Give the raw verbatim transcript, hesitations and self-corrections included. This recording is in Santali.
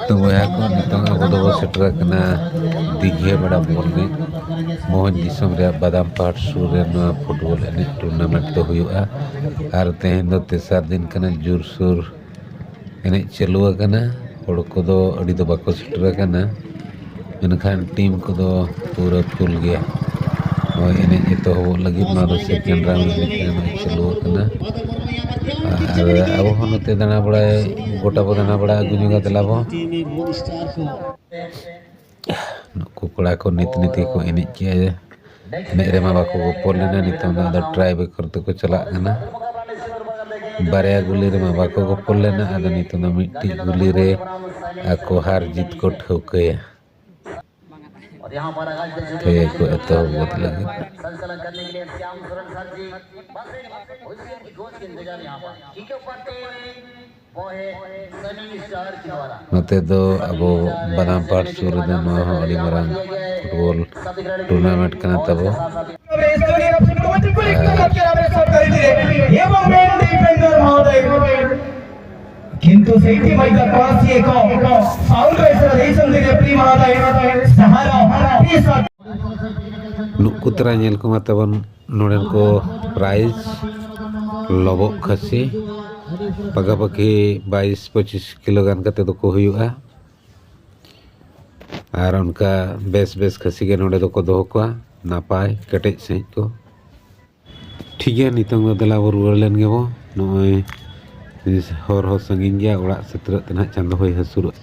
ᱛᱚ ᱵᱚᱭᱦᱟ ᱠᱚ, ᱱᱤᱛᱚᱝ ᱟᱵᱚ ᱫᱚᱵᱚ ᱥᱮᱴᱮᱨ ᱟᱠᱟᱱᱟ ᱫᱤᱜᱷᱮ ᱵᱟᱲᱟ ᱵᱚᱞ ᱮᱱᱮᱡ᱾ ᱢᱚᱦᱚᱱ ᱫᱤᱥᱚᱢ ᱨᱮᱭᱟᱜ ᱵᱟᱫᱟᱢ ᱯᱟᱦᱟᱲ ᱥᱩᱨ ᱨᱮ ᱱᱚᱣᱟ ᱯᱷᱩᱴᱵᱚᱞ ᱮᱱᱮᱡ ᱴᱩᱨᱱᱟᱢᱮᱱᱴ ᱫᱚ ᱦᱩᱭᱩᱜᱼᱟ᱾ ᱟᱨ ᱛᱮᱦᱮᱧ ᱫᱚ ᱛᱮᱥᱟᱨ ᱫᱤᱱ ᱠᱟᱱᱟ, ᱡᱳᱨᱥᱳᱨ ᱮᱱᱮᱡ ᱪᱟᱹᱞᱩ ᱟᱠᱟᱱᱟ᱾ ᱦᱚᱲ ᱠᱚᱫᱚ ᱟᱹᱰᱤ ᱫᱚ ᱵᱟᱠᱚ ᱥᱮᱴᱮᱨ ᱟᱠᱟᱱᱟ, ᱢᱮᱱᱠᱷᱟᱱ ᱴᱤᱢ ᱠᱚᱫᱚ ᱯᱩᱨᱟᱹ ᱯᱷᱩᱞ ᱜᱮᱭᱟ᱾ ᱱᱚᱜᱼᱚᱭ ᱮᱱᱮᱡ ᱮᱛᱚᱦᱚᱵᱚᱜ ᱞᱟᱹᱜᱤᱫ, ᱱᱚᱣᱟ ᱫᱚ ᱥᱮᱠᱮᱱᱰ ᱨᱟᱣᱩᱱᱰ ᱮᱱᱮᱡ ᱠᱟᱱᱟ, ᱱᱚᱜᱼᱚᱭ ᱪᱟᱹᱞᱩ ᱟᱠᱟᱱᱟ᱾ ᱟᱨ ᱟᱵᱚ ᱦᱚᱸ ᱱᱚᱛᱮ ᱫᱟᱬᱟ ᱵᱟᱲᱟᱭ, ᱜᱚᱴᱟ ᱵᱚ ᱫᱟᱬᱟ ᱵᱟᱲᱟ ᱟᱹᱜᱩ ᱧᱚᱜᱟ, ᱫᱮᱞᱟ ᱵᱚ᱾ ᱱᱩᱠᱩ ᱠᱚᱲᱟ ᱠᱚ ᱱᱤᱛ ᱱᱤᱛ ᱜᱮᱠᱚ ᱮᱱᱮᱡ ᱠᱮᱜᱼᱟ᱾ ᱮᱱᱮᱡ ᱨᱮᱢᱟ ᱵᱟᱠᱚ ᱜᱚᱯᱚᱞ ᱞᱮᱱᱟ, ᱱᱤᱛᱚᱝ ᱫᱚ ᱟᱫᱚ ᱴᱨᱟᱭ ᱵᱮᱠᱟᱨ ᱛᱮᱠᱚ ᱪᱟᱞᱟᱜ ᱠᱟᱱᱟ᱾ ᱵᱟᱨᱭᱟ ᱜᱩᱞᱤ ᱨᱮᱢᱟ ᱵᱟᱠᱚ ᱜᱚᱯᱚᱞ ᱞᱮᱱᱟ, ᱟᱫᱚ ᱱᱤᱛᱚᱝ ᱫᱚ ᱢᱤᱫᱴᱤᱡ ᱜᱩᱞᱤ ᱨᱮ ᱟᱠᱚ ᱦᱟᱨ ᱡᱤᱛ ᱠᱚ ᱴᱷᱟᱹᱣᱠᱟᱹᱭᱟ᱾ ᱛᱮ ᱠᱚ ᱮᱛᱚᱦᱚᱵ ᱜᱚᱫ ᱞᱟᱹᱜᱤᱫ᱾ ᱱᱚᱛᱮ ᱫᱚ ᱟᱵᱚ ᱵᱟᱫᱟᱢ ᱯᱟᱦᱟᱲ ᱥᱩᱨ ᱨᱮᱫᱚ ᱱᱚᱣᱟ ᱦᱚᱸ ᱟᱹᱰᱤ ᱢᱟᱨᱟᱝ ᱯᱷᱩᱴᱵᱚᱞ ᱴᱩᱨᱱᱟᱢᱮᱱᱴ ᱠᱟᱱᱟ ᱛᱟᱵᱚ᱾ ᱟᱨ କିନ୍ତୁ ସେଇଠି ମଧ୍ୟ କୌଣସି ଏକ ଫାଉଲ ରେସର ଦେଇଛନ୍ତି ରେଫରି ମହୋଦୟ। ଯାହାର ᱱᱩᱠᱩ ᱛᱟᱨᱟ ᱧᱮᱞ ᱠᱚᱢᱟ ᱛᱟᱵᱚᱱ ᱱᱚᱰᱮᱱ ᱠᱚ ᱯᱨᱟᱭᱤᱡᱽ ᱞᱚᱵᱚᱜ ᱠᱷᱟᱹᱥᱤ ᱯᱟᱠᱟᱯᱟᱠᱤ ᱵᱟᱭᱤᱥ ᱯᱚᱸᱪᱤᱥ ᱠᱤᱞᱳ ᱜᱟᱱ ᱠᱟᱛᱮ ᱫᱚᱠᱚ ᱦᱩᱭᱩᱜᱼᱟ᱾ ᱟᱨ ᱚᱱᱠᱟ ᱵᱮᱥ ᱵᱮᱥ ᱠᱷᱟᱹᱥᱤ ᱜᱮ ᱱᱚᱰᱮ ᱫᱚᱠᱚ ᱫᱚᱦᱚ ᱠᱚᱣᱟ, ᱱᱟᱯᱟᱭ ᱠᱮᱴᱮᱡ ᱥᱟᱺᱦᱤᱡ ᱠᱚ᱾ ᱴᱷᱤᱠ ᱜᱮᱭᱟ, ᱱᱤᱛᱚᱝ ᱫᱚ ᱫᱮᱞᱟ ᱵᱚ ᱨᱩᱣᱟᱹᱲ ᱞᱮᱱ ᱜᱮᱵᱚ᱾ ᱱᱚᱜᱼᱚᱭ ᱦᱚᱨ ᱦᱚᱸ ᱥᱟᱺᱜᱤᱧ ᱜᱮᱭᱟ, ᱚᱲᱟᱜ ᱥᱮᱴᱮᱨᱚᱜ ᱛᱮ ᱱᱟᱦᱟᱜ ᱪᱟᱸᱫᱚ ᱦᱚᱭ ᱦᱟᱹᱥᱩᱨᱚᱜ᱾